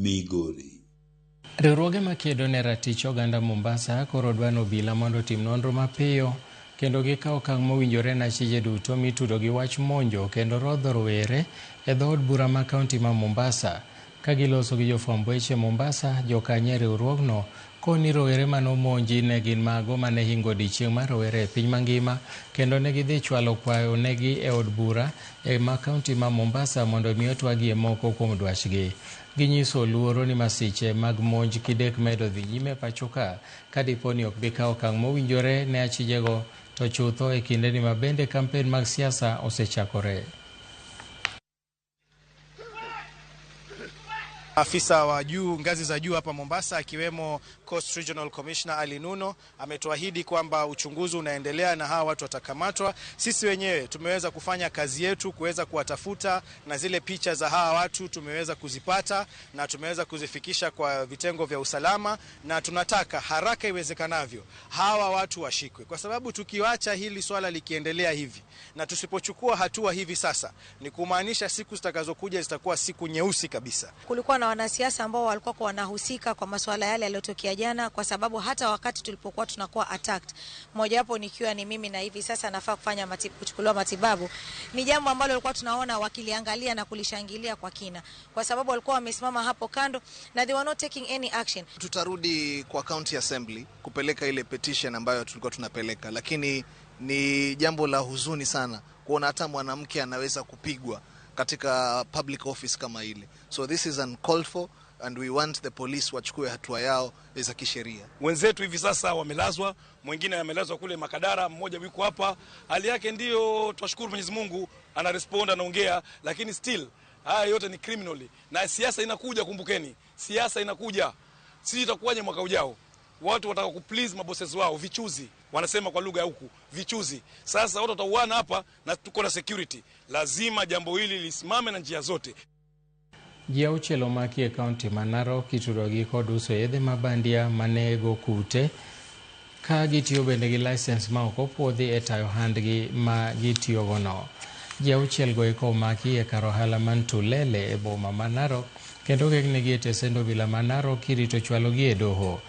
Migori. Riwruoge makedo ne ratich oganda Mombasa koro dwa ni obila mondo otim nonro mapiyo kendo gikaw okang' mowinjore ne achije duto mitudo gi wach monjo kendo rodho rowere e dhood bura ma kaunti ma Mombasa. Ka giloso gi jofwamb weche Mombasa, jokanyo e riwruogno koni rowere mane omonji ne gin mago mane hingo odiechieng' mar rowere e piny mangima kendo ne gidhi chwalo kwayo negi e od bura e ma kaunti ma Mombasa mondo mi otwagie moko kuom dwachgi. Ginyiso luoro ni masiche mag monj kidek medo dhi nyime pacho ka ka dipo ni ok bi kawo okang' mowinjore ne achijego to chutho e kindeni ma bende kampen mag siasa osechakore. Afisa wa juu ngazi za juu hapa Mombasa akiwemo Coast Regional Commissioner Ali Nuno ametuahidi kwamba uchunguzi unaendelea na hawa watu watakamatwa. Sisi wenyewe tumeweza kufanya kazi yetu kuweza kuwatafuta na zile picha za hawa watu tumeweza kuzipata na tumeweza kuzifikisha kwa vitengo vya usalama, na tunataka haraka iwezekanavyo hawa watu washikwe, kwa sababu tukiwacha hili swala likiendelea hivi na tusipochukua hatua hivi sasa, ni kumaanisha siku zitakazokuja zitakuwa siku nyeusi kabisa. Kulikuwa na wanasiasa ambao walikuwa wanahusika kwa masuala yale yaliyotokea jana, kwa sababu hata wakati tulipokuwa tunakuwa attacked, mojawapo nikiwa ni mimi na hivi sasa nafaa kufanya kuchukuliwa matibabu, ni jambo ambalo walikuwa tunaona wakiliangalia na kulishangilia kwa kina, kwa sababu walikuwa wamesimama hapo kando na they were not taking any action. Tutarudi kwa County Assembly kupeleka ile petition ambayo tulikuwa tunapeleka, lakini ni jambo la huzuni sana kuona hata mwanamke anaweza kupigwa katika public office kama ile. So this is uncalled for and we want the police wachukue hatua yao za kisheria. Wenzetu hivi sasa wamelazwa, mwingine amelazwa kule Makadara, mmoja yuko hapa. Hali yake ndiyo twashukuru Mwenyezi Mungu, ana respond, anaongea, lakini still haya yote ni criminally. Na siasa inakuja, kumbukeni, siasa inakuja. Sisi itakuwaje mwaka ujao? Watu wataka kuplease mabosses wao, vichuzi wanasema kwa lugha ya huku, vichuzi. Sasa watu watauana hapa na tuko na security. Lazima jambo hili lisimame na njia zote. Ji auchiel omaki e kaunti ma Narok itudogi kod uso yedhe ma bandia manego kute ka gitiyo bende gi license ma ok opuodhi e tayo handgi ma gitiyogono. Ji auchiel go eko omaki e kar ohala man Tulele e boma ma Narok kendo ogeng'negi e tesend obila ma Narok kirito chwalogi e doho.